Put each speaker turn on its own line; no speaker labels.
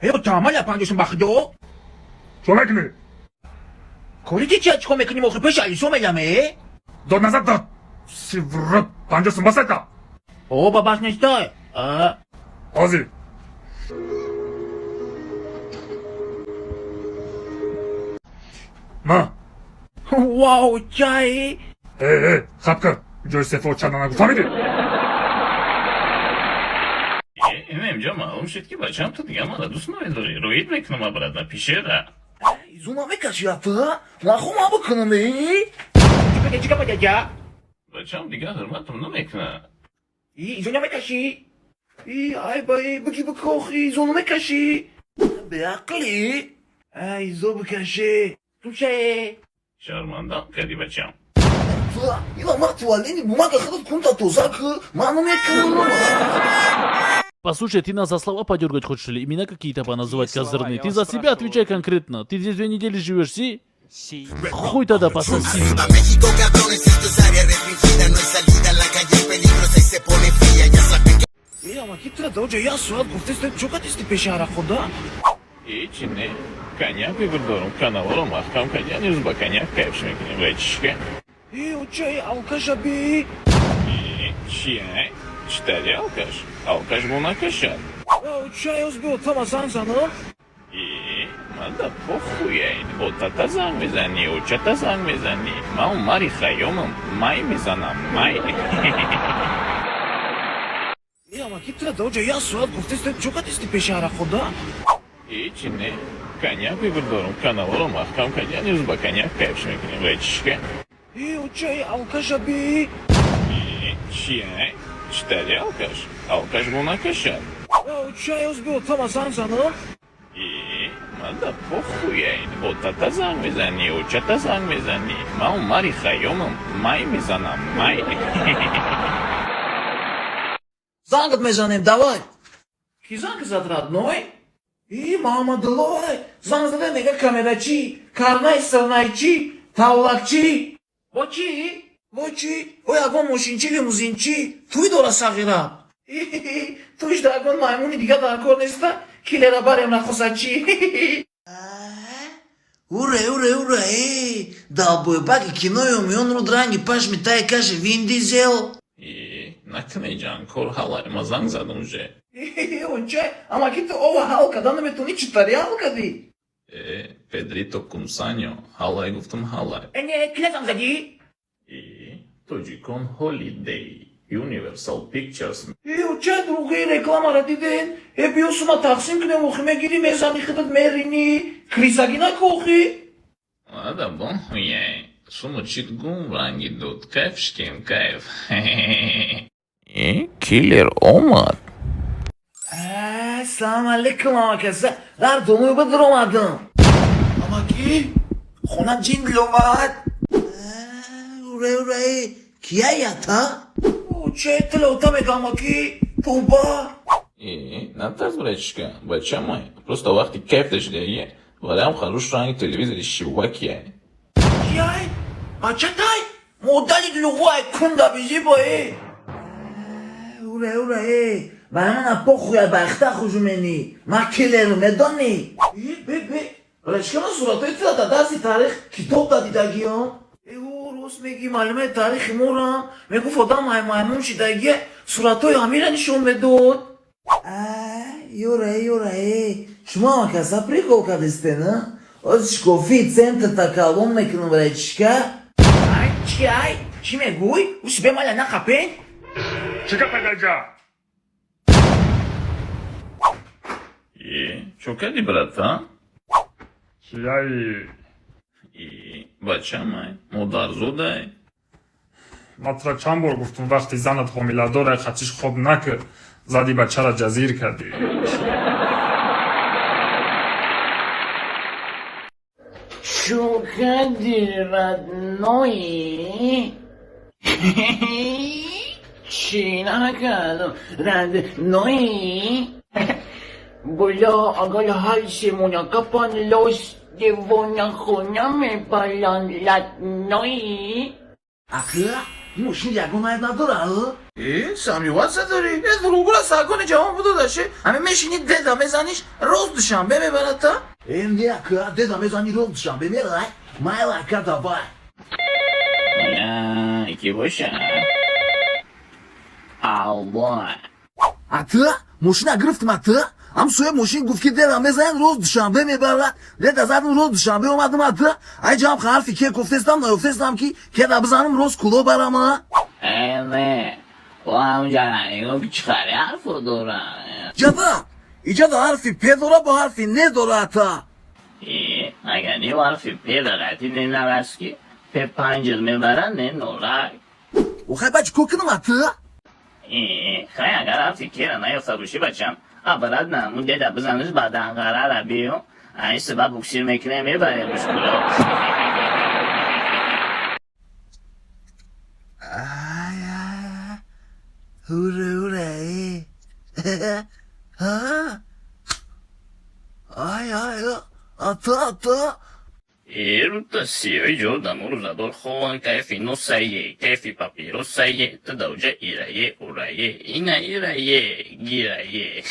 Ё тамаля панҷошум бахдо?
Чо мекунӣ?
Кори ти чия чико мекунӣ охи пеши Алисо меламе?
Дод назад дод. Сиврот 50 сум басайта.
О, ба бас нестай. А?
Ҳозир. Ма.
Вау, чай.
Э, э, хаб кар. Ҷои сефо чанда нагу фаҳмидӣ?
Инҷо маълум шуд, ки бачам ту дига мара дӯст намедорӣ. Роид мекунам обратно пишера.
Изо намекаши афа? Нахо ма бикунам э? Чика бача?
Бачам дига ҳурматам намекунад.
Изо намекаши? И ай ба буги бикохи изо намекаши? Беақлӣ? Ай изо бикаши. Слушай.
Шармандам кардӣ бачам.
Ила ма туалени бумага худат кунта тоза ку, ман намекунам.
Послушай, ты нас за слова подергать хочешь или имена какие-то поназывать
Какие слова?
козырные?
Я
Ты
вас
за себя
спрашиваю.
отвечай конкретно. Ты здесь 2 недели живешь, си?
Си.
Хуй тогда пососи.
Arriba México, cabrones, esto es área restringida, no hay salida, la calle es peligrosa y se pone fría, ya saben que
Э, амаки тура даоҷа як соат гуфтест, чо кадисти пеши арақхода?
Ҳечи не. Коньяк бибурдорум, каналаро маҳкам кардиан, имрӯз ба коньяк кайфш мекунем, братишка.
Э, оча, алкаша би.
Чия? Читари алкаш? Алкаш бо накашад.
Оча, ёз биё тама занг занам.
Э, мада похуй, отата занг мезанӣ, очата занг мезанӣ. Ман Умари Хайёмам, май мезанам, май.
Э, амаки тура даоҷа як соат гуфтест, чо кадисти пеши арақхода?
Ҳечи не. Коньяк бибурдорум, каналаро маҳкам кардиан, имрӯз ба коньяк кайфш мекунем, братишка.
Э, оча, алкаша би.
Чия? Читари алкаш? Алкаш бо накашад.
Оча, ёз биё тама занг занам.
Э, мада похуй, отата занг мезанӣ, очата занг мезанӣ. Ман Умари Хайёмам, май мезанам, май.
Зангат мезанем, давай. Ки занг зад, родной? И Мамадуллой, занг зада мега камерачи, карнай сарнайчи, тавлакчи. Бо чӣ? Бо чӣ? О ягон мошинчи лимузинчи, туй дора сағира. Туиш да ягон маймуни дига дар кор неста, килера барем нахосачи.
Ура, ура, ура, ей! Долбоебаки кинои умион руд ранги пашми тай каши Вин Дизел.
Э, накунед ҷан, кор ҳалай, ма занг задам уже.
Очай, амаки ту ова ҳал када наметони читари ҳал кадӣ?
Э, Педрито Кумсаньо, ҳалай гуфтам ҳалай.
Э, не, кила занг задӣ?
Э, Тоҷикон Holiday, Universal Pictures.
Э, очай, другие рекламара диден? Э, биё сума тақсим кунем, охи мегирӣ, мезани худат меринӣ, крисагӣ накохи?
Ладно, бон хуяй. Суму чит гум ранги дуд, кайф шкем, кайф. Э, киллер омад.
Э, салам алейкум, амакаса. Дар домой бадр омадам. Амаки, хона ҷингл омад. Э, ура, ура, ей, кия ята?
Очай, тилота мега, амаки, тоба.
Э, натарс, братишка, бачамай. Просто вақти кайф дашидагия, валиам харуш ранги телевизори шивакия.
Кияй? Бачатай? Модари дулуғуай кунда бизибо, э?
Ура, ура, ей. Ба мана похуя бахта хужумени. Ма киллеру медони.
Э, бе, бе, братишка, ман суратҳои тура дар дарси таърих китоб да дидагиём. Э, о, рост мегӣ, маълумаи таърихи морам. Мегуфт одам маймун шидагия, суратҳои ҳамира нишон медод.
А, юра, юра, ей. Шумо амакаса прикол кардистен, а? Оз шкофи центр такалон мекунам, братишка.
Ай, чи ай? Чӣ мегӯй? Уси бемаля нақапен?
Чӣ гап пайдаҷа?
Э, чо кардӣ, братан?
Кияи?
Э, бачамай, модарзодай.
Ман тура чанд бор гуфтум, вақти занат ҳомиладора хачиш хоб накар, зади бачара ҷазир кардӣ.
Чо кардӣ, родной? Чӣ накардам, родной? Була агар ҳайсимона капан лос девона хона мебалан латной.
Ака, Ин мошин ягон айб надора, а?
Э, сомневаться дорӣ? Э, дурӯғгӯра сагони ҷавон будодаше. Ҳамин мешини деда мезаниш, рост Душанбе мебарата.
Э, не, ака, деда мезани, рост Душанбе мерай. Майла, ака, давай.
Ки боша? Алло.
Ата, мошина гирифтим, ата. Ам соҳиб мошин гуфт, ки деда мезанед, рост Душанбе мебарад. Деда задам, рост Душанбе омадам, ата. Ай ҷам ҳарфи ке гуфтестам, наёфтестам, ки кеда бизанам, рост Кӯлоб барам, а?
Э, не. Ҳамҷа ки чӣ хари ҳарфо дора?
Ҷада, иҷада ҳарфи п дора, бо ҳарфи не дора, ата.
Э, агар не ҳарфи п дорад, не навас ки п панҷил мебарад, не норак.
Охай, ба чӣ кор кунам, ата?
Э, хай, агар ҳарфи кера наёфта бошӣ, бачам, аппарат намун деда бизаниш, ба Данғарара биё. Ай сиба буксир мекунем, мебарем мушкуло.
Ай, ай, ура, ура, э. А? Ай, ай, ата, ата.
Эрута сиёи ҷо даму рӯзадор хован, кайфи носае, кайфи папиросае, тадауҷа ирае, урае, ина ирае, гирае.